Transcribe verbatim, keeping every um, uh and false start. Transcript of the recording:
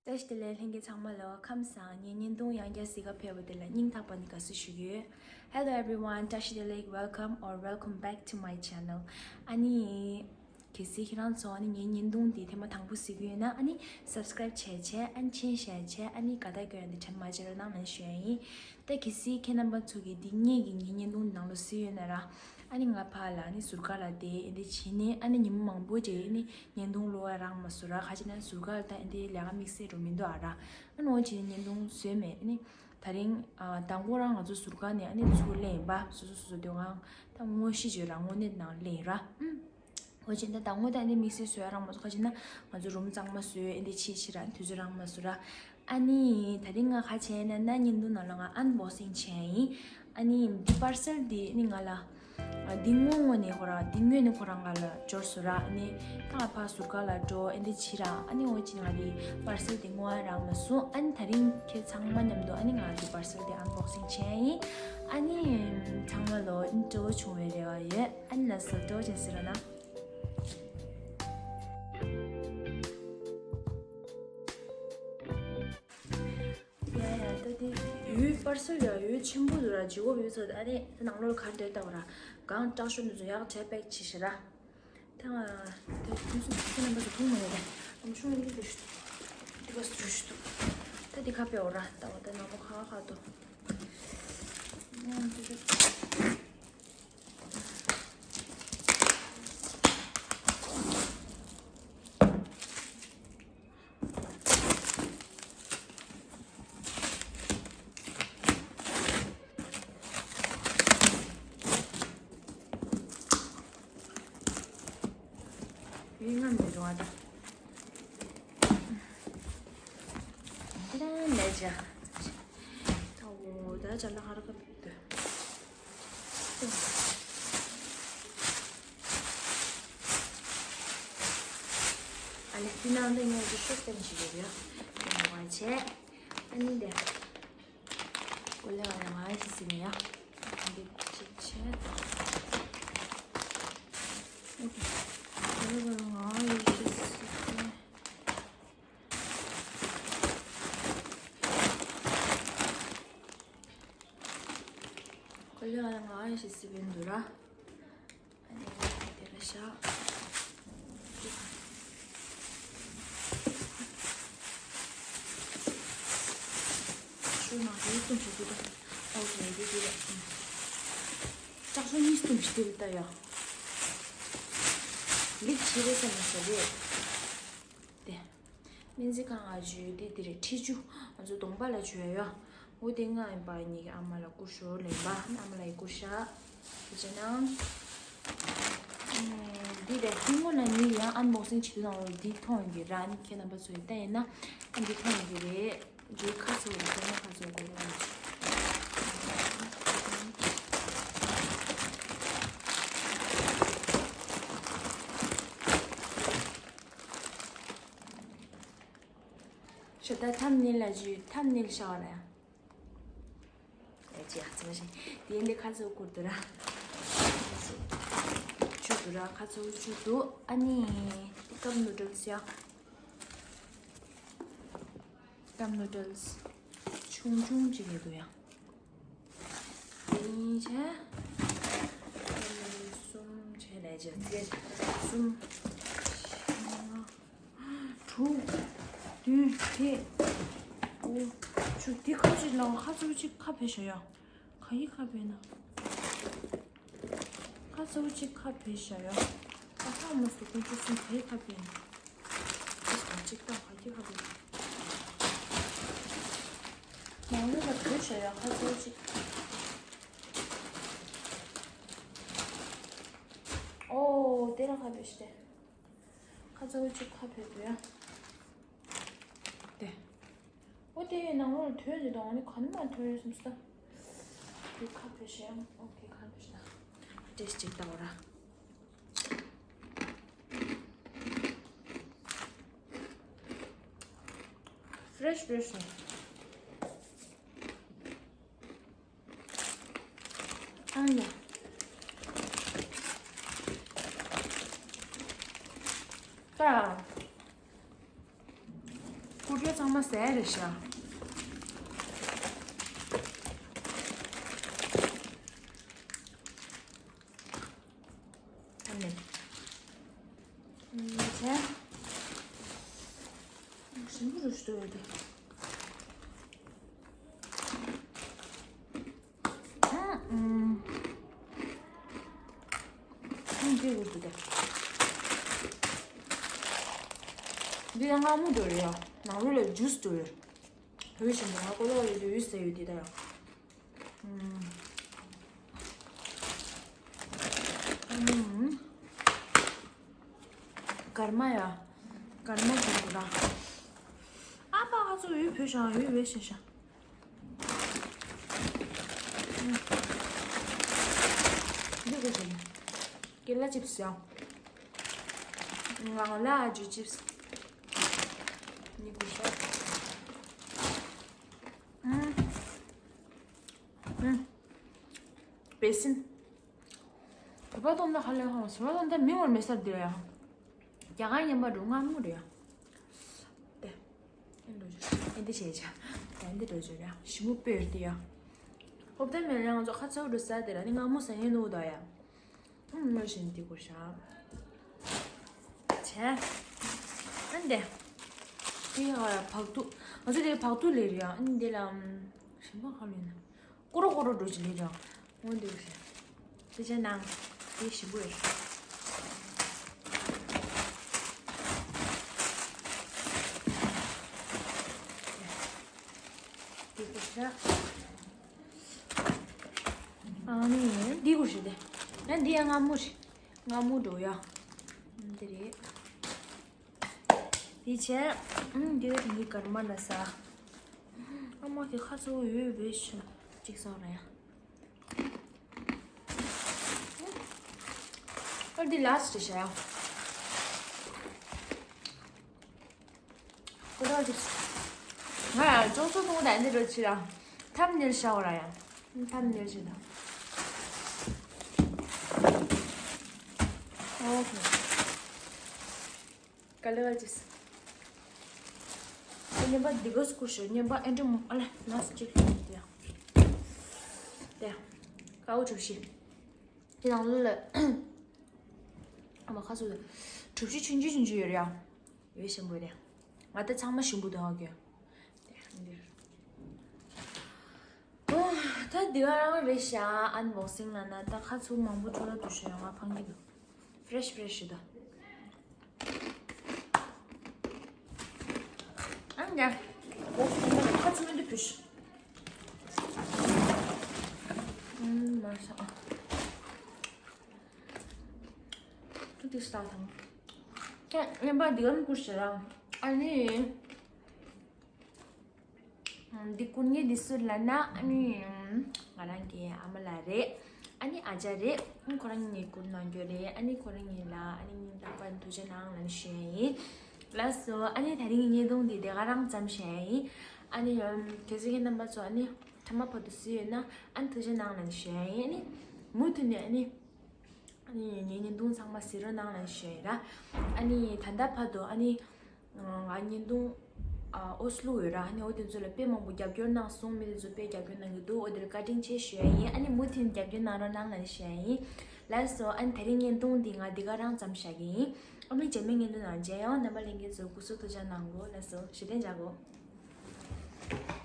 བཀྲ་ཤིས་བདེ་ལེགས། ལྷན་རྒྱས་ཚང་མ་ལ་ཁམས་བཟང་། ངའི་བརྙན་ཐུང་ཡང་བསྐྱར་གཟིགས་ག་ཕེབས་པ་དེ་ལ་སྙིང་ཐག་པ་ནས་དགའ་བསུ་ཞུ་གི་ཡོད། Hello everyone, བཀྲ་ཤིས་བདེ་ལེགས། Welcome or welcome back to my channel. ཨ་ནི། གལ་སྲིད་ཁྱེད་རང་ཚོ་ཨ་ནི་ངའི་བརྙན་ཐུང་འདི་ཐེངས་མ་དང་པོ་གཟིགས་ཀྱི་ཡོད་ན། ཨ་ནི་subscribe བྱས་བྱས། ཨ་ནི་མཆན་བཞག་བྱས། ཨ་ནི་དགའ་རྟགས་སྐྱོན་ཡ་དེ་དྲན་མ་བརྗེད་རོགས་གནང་ལབ་ཞུ་ཡ་ཡིན། ད་གལ་སྲིད་ཁྱེད་རྣམ་པ་ཚོ་གིས་འདི་སྔོན་གྱི་ངའི་བརྙན་ཐུང་ནང་ལ་གཟིགས་ཡོད་ན་ར། ཨ་ནི་ང་ཕར་ལ་ཨ་ནི་ཟུར་ཁ་ལ་བསྡད། ཨེ་འདི་བྱས་ནས་ཨ་ནི་ཉིན་མོ་མང་པོ་རྗེས་ཨ་ནི་བརྙན་ཐུང་བླུག་ཡ་རག་མ་སོང་ར། ག་ཅི་ན་ཟུར་ཁ་ལ་ད་ཨེ་འདི་ལས་ཀ་དམིགས་བསལ་འགྲོ་མི་འདུག་ཨ་ར། ཨ་ནི་འོ་བྱས་ནས་བརྙན་ཐུང་བཟོས་མེད། ཨ་ནི་ད་རིང་ཨ་དང་པོ་རང་ང་ཚོ་ཟུར་ཁ་ནས་ཨ་ནི་ཚུར་སླེབས་ཡིན་པ། སོ་སོ་སོ་སོ་སྡོད་ཁང་ད་དངོས་གཞི་བརྗོད་ར་དངོས་གནས་ནང་སླེབས་ཡིན་ར། ཨུམ། འོ་བྱས་ད་དང་པོ་ད་ཨེ་འདི་དམིགས་བསལ་བཟོ་ཡ་རག་མ་སོང་། ག་ཅི་ན་ང་ཚོ་རུམ་གཙང་མ་བཟོས། ཨེ་འདི་བྱས་བྱས་ར་དུས་ཚོད་རག་མ་སོང་ར། ཨ་ནི་ད་རིང་ང་ག་བྱས་ན་ན་བརྙན་ཐུང་ནང་ལ་ང་unboxing བྱས་ཡིན། ཨ་ནི་འདི་parcel འདི་ནི་ང་ལ་ཨ་འདི་སྔོན་སྔོན་ནས་ཁོ་རང་འདི་སྔོན་ནས་ཁོ་རང་ང་ལ་འབྱོར་སོང་ར། ཨ་ནི་ད་ང་ཕར་ཟུར་ཁ་ལ་འགྲོ། ཨེ་འདི་བྱས་ར། ཨ་ནི་འོ་བྱས་ང་འདི་parcel འདི་སྔོན་རག་མ་སོང་། ཨ་ནི་ད་རིང་ཁྱེད་ཚང་མ་མཉམ་དུ་ཨ་ནི་ང་འདི་parcel འདི་unboxing བྱས་ཡིན། ཨ་ནི་ཚང་མ་ལོ་སྤྲོ་བོ་བྱུང་བའི་རེ་བ་ཡོད། ཨ་ནི་ལགས་སོ་སྤྲོ་བོ་བྱས་ཟེར་རོགས་གནང་། ཡ་ཡ། ད་དེ་ཡོད་parcel ཡ་ཡོད་ཆེན་པོ་འདུག་ར། ལྗིད་ཁོག་ཡོད་ཚོད། ཨ་ནི་ད་ནང་ལོགས་ག་རེ་འདུག་ལྟ་བ་ར། གང་དྲག་ཤོས་འདི་ཚོ་ཡག་བྱས་pack བྱས་ཤག་ར། ད་ང་ད་དུས་ཚོད་ཁྱེད་རྣམ་པ་ཚོ་ཐུང་མ་ཡོད་ད། ཨམ་ཆུང་ཡིན་གྱི་འདུག་ཤུ། དེ་ག་སུ་ཤུ་འདུག་ད་དེ་ཁ་ཕེ་འོ་ར། ད་བ་ད་ནང་པ་ཁ་ཁ་འདུག་ཨམ་དེ་ཚོ། ཡིན་ང་མི་རུང་བ་ད། ད་ལས་བྱ། ད་འོ་ད་ཅ་ལག་ཧ་ར་ག་ཕེབས་དུས། ཨ་ལེ། དེ་ནང་དུ་ངས་ཀྱི་ཤོག་སྟོན་བྱེད་ཀྱི་ཡོད། དེ་མ་བྱས། ཨ་ནི་དེ། ཀོ་ལེ་བ་ལ་ང་ཞིག་ཟིན་ཡ། འདི་གཅིག་བྱས། ཨོ་ཀེ། ཀོ་ལེ་བ་ལ་ང་ཞིག་ཟིན། ཀོ་ལེ་བ་ལ་ང་ཞིག་ཟིན་པའི་འདུག་ར། ཨ་ནི་དེ་ལ་བཞག་ཤོ་ནང་དེ་གསུམ་བྱེད་དུས་ད། ཨོ་ཁེ། འདི་འདི་རེད། ཨུམ། ལྕགས་ཤོ་གཉིས་གསུམ་བྱེད་དུས་ད་ཡ། ལེགས་བྱེད་རེད་བསམ་ནས་བྱ་རེད། དེ། སྨན་རྩིས་ཁང་ང་བཅུག་དེ་དེ་རེད། ཁྲི་ཆུ། ང་ཚོ་གདོང་པ་ལ་བཅུག་ཡ་ཡོད། འོ་དེ་ང་ཡིན་པ་ཉིད་ཀྱི་ཨ་མ་ལ་བསྐུར་ཤོག་ལེན་པ། ཨ་མ་ལ་ཡི་བསྐུར་ཤག་དེ་བྱས་ན། འདི་རེད། ཧིན་མོ་ན་ཉིད་ཡང་unboxing བྱེད་དུས་ནང་ལོགས་འདི་མཐོང་ཡོང་གི་ར། ཨ་ནི་ཁྱེད་རྣམ་པ་ཚོ་ཡིན་ལྟ་ཡིན་ན་ཨ་འདི་མཐོང་ཡོང་གི་རེད། འདི་ཁ་ཚོ་རེད། ཁྱེད་རྣམ་པ་ཚོ་དགོས་ལ། ཤ་ད་ཐམ་ནེལ་ལ་ཇུ་ཐམ་ནེལ་ཤ་བ་ལ་ཡ། ལས་ཅི་ཡ་ཚི་མ་ཤེས། དེ་འདི་ཁ་ཚོ་བསྐུར་དུ་ར། བཅུག་དུ་ར། ཁ་ཚོ་བཅུག་དུ། ཨ་ནི་དེ་cup noodles ཡ། cup noodles ཆུང་ཆུང་ཅིག་ཡོད་དུ་ཡ། དེ་བྱས། cup noodles གསུམ་བྱས། ལས་ཅི་ཡ་ཚི་གསུམ། དྲུག་བདུན། དེ། དགུ། བཅུ། དེ་ཁ་ཅིག་ལ་ཁ་ཚུར་ཅིག་ཁ་ཕེ་ཤ་ཡ། ག་ཡི་ཁ་ཕེ་ན། ཁ་ཚུར་ཅིག་ཁ་ཕེ་ཤ་ཡ། ཁ་ཁ་མ་སུ་ཁོ་ཅུ་སུན་ག་ཡི་ཁ་ཕེ་ན། ཁ་ཅིག་ད་ག་ཡི་ཁ་ཕེ་ན། ནང་ལོགས་ལ་ཕེ་ཤ་ཡ་ཁ་ཚུར་ཅིག་ཨོ་དེ་ར་ཁ་ཕེ་ཤ་དེ། ཁ་ཚ་བོ་གཅིག་ཁ་ཕེབས་འདུག་ཡ། དེ། ཨོ་དེ་ནང་ལོགས་ལ་ཐོན་འདུག་དང་ཨ་ནི་ག་ནས་མ་ཐོན་རེད་བསམ་སོང་ད། དེ་ཁ་ཕེབས་ཤག་ཡ། ཨོ་ཁེ་ཁ་ཕེབས་ཤག་ད། ཏེས་གཅིག་ལྟ་བ་ར། ཕི་རེཤ་ཕི་རེཤ་རེད། ཨང་ཡ། ཀ། ཁྱོད་ཚང་མ་ཟས་རེད་ཤག་ཨ་ནི། ཨུམ། བྱས། ཞིམ་པོ་རུ་ཞུ་ཡོད་དེ། ཨུམ། ཨུམ། འདི་འུ་འདུག་དེ། འདི་ཡང་མངར་མོ་འདྲ་རེད་ཡ། ནང་ལོགས་ལ་ཇུས་འདྲ་རེད། འུ་ཞིམ་པོ། ང་ཀོ་ལོག་ལ་འུ་ཟས་ཡོད་དེ་ད་ཡ། ཨུམ། ཨུམ། སྐར་མ་ཡ། སྐར་མ་གོན་དགོས་ད། ཨ་ཕ། ཁ་ཚུགས་འུ་བོས་ཤག་འུ་བོས་ཤག་ཤག་འདི་གོ་ཤག་ཀེ་ལ་ཅིབ་སི་ཡ། ང་ལ་ཨ་ཇུ་ཅིབ་སི། ནི་གོ་ཤག་ཨུམ། ཨུམ། བེ་སིན། བོད་པ་སྟོང་ད་ཧ་ལས་ཧང་། བོད་པ་སྟོང་ད་མི་ངོར་མེད་ས་འདི་རེད་ཡ། རྒྱ་གར་ཉམས་པ་འགྲོ་ང་མོ་རེད་ཡ། དེ། ཨེ་འགྲོ་རྒྱུ། ཨེ་འདི་བྱས་བྱ། ཨེ་འདི་འགྲོ་རྒྱུ་རེད་ཡ། ཞི་མོ་དཔེར་དེ་ཡ། ཧོབ་ཐེམ་མེད་ན་ང་ཚོ་ཁ་ཚ་བོ་འགྲོ་ས་དེ་ར་ནི་ང་མོ་ཟ་ཉན་ནོ་ད་ཡ། ཨུམ། ངོ་ཤེས་འདི་གོ་ཤག་བྱས། ཨ་འདི། འདི་ཡ་བག་ཐུག་ང་ཚོ་འདི་བག་ཐུག་ལས་རེད་ཡ། ཨ་འདི་ལ་ཞིམ་པོ་ཁ་ལོས་ན། ཀོ་རོ་ཀོ་རོ་འགྲོ་ཅི་ལས་ར། འོ་འདི་རེད། དེ་བྱས་ནང་དེ་ཞིམ་པོ་རེད། དེ་གོ་ཤག་ཨ་ནི་འདི་གོ་ཤག་དེ། ཨ་འདི་ཡ་མངར་མོ་རེད། མངར་མོ་འགྲོ་ཡ། འདི་རེད། དེ་བྱས། ཨུམ། འདི་རེད། འདི་སྐར་མ་ལ་ཟ། ཨ་མ་གི་ཁ་ཚོ་འོད་འོད་ཤིང་གཅིག་བཟོ་ར་ཡ། ཨ་འདི་ལ་སི་ཊི་བྱ་ཡ། ཁོ་ཐག་ཅིག་ང་ཡང་ཅོག་ཙེ་མཐོང་དང་འདི་འདྲ་ཅིག་ལ་ཐམ་ནེལ་བྱ་བ་ར་ཡ། ཐམ་ནེལ་བྱེད་དང་། ཨོ་ཁེ། ག་ལེ་བ་ཅིས། ཨ་ཉན་པ་འདི་ག་སྐུ་ཞོ་ཉན་པ་ཨེ་འདྲ་མོ་ཨ་ལེ་ན་སུ་ཅིག་དེ་ཡ། དེ་ཡ། ཀའོ་གྲུ་བཞི། དེ་ནང་ལོ་ལ། ཨ་མ་ཁ་སུ་ལ། གྲུ་བཞི་ཆུང་ཆུང་ཆུང་ཆུང་ཡོད་རེད་ཡ། ཡོད་ཞིམ་པོ་རེད། ང་ད་ཚང་མ་ཞིམ་པོ་འདུག་ཨ་ཀྱོ། དེ་ཡ་འདིར། ཨོ། ད་འདི་ག་རང་རེད་ཤག་ཨན་བོག་སིང་ལ་ན་ད་ཁ་ཚུགས་མང་པོ་འཕྲོ་བརླག་ཏུ་ཤོད་ཡོང་ང་ཕང་གི་འདུག་ཕི་རེ་ཤི་ཕི་རེ་ཤི་ད། ཨང་ཡ། ཁ་ཚུགས་མི་འདུག་ཕུ་ཤི། ཨུམ་མ་ཤ། ཏུ་ཏི་ས་དང་། ཁྱེད་ངན་པ་འདི་ག་མི་བཀུར་ཤི་རང་། ཨ་ནི། འདི་ཀུན་ངའི་འདི་སུ་ལ་ན་ཨ་ནི་ང་རང་གི་ཨ་མ་ལགས་རེད། ཨ་ནི་ཨ་ཅག་རེད། ཁོ་རང་ངའི་ཀུན་གནང་རྒྱུ་རེད། ཨ་ནི་ཁོ་རང་ངའི་ལ་ཨ་ནི་ཉིན་རྟག་པར་ཐུགས་རྗེ་གནང་ལན་ཞུ་ཡ་ཡིན། ལགས་སོ། ཨ་ནི་དེ་རིང་གི་བརྙན་ཐུང་འདི་དེ་ག་རང་ཙམ་བྱས་ཡ་ཡིན། ཨ་ནི་གལ་སྲིད་ཁྱེད་རྣམ་པ་ཚོ་ཨ་ནི་ཐ་མ་བར་དུ་གཟིགས་ཡོད་ན་ཨ་ནི་ཐུགས་རྗེ་གནང་ལན་ཞུ་ཡ་ཡིན། ཨ་ནི་མུ་མཐུད་ནས་ཨ་ནི། ཨ་ནི་ངའི་བརྙན་ཐུང་ཚང་མ་གཟིགས་རོགས་གནང་ལན་ཞུ་ཡ་ཡིན་ར། ཨ་ནི་ད་ལྟ་བར་དུ་ཨ་ནི། ང་བརྙན་ཐུང་ཨ་ཨོ་སླུ་ཡོད་ར། ཨ་ནི་འོ་དེ་ཚོ་ལ་དཔེ་མང་པོ་རྒྱབ་སྐྱོར་གནང་སོང་། མི་དེ་ཚོ་དཔེ་རྒྱབ་སྐྱོར་གནང་གི་འདུག་འོ་དེར་བཀའ་དྲིན་ཆེ་ཞུ་ཡ་ཡིན། ཨ་ནི་མུ་མཐུད་རྒྱབ་སྐྱོར་གནང་རོགས་གནང་ལ་ཞུ་ཡ་ཡིན། ལགས་སོ། ཨ་ནི་དེ་རིང་བརྙན་ཐུང་འདི་ང་འདི་ག་རང་ཙམ་བཞག་གི་ཡིན། ཨ་ནི་རྗེས་མའི་བརྙན་ཐུང་ནང་མཇལ་ཡོང་། རྣམ་པ་ལྷན་རྒྱས་ཚོ་སྐུ་གཟུགས་ཐུགས་ཅག་གནང་གོ། ལགས་སོ། ཞུ་དེ་འཇགས་གོ།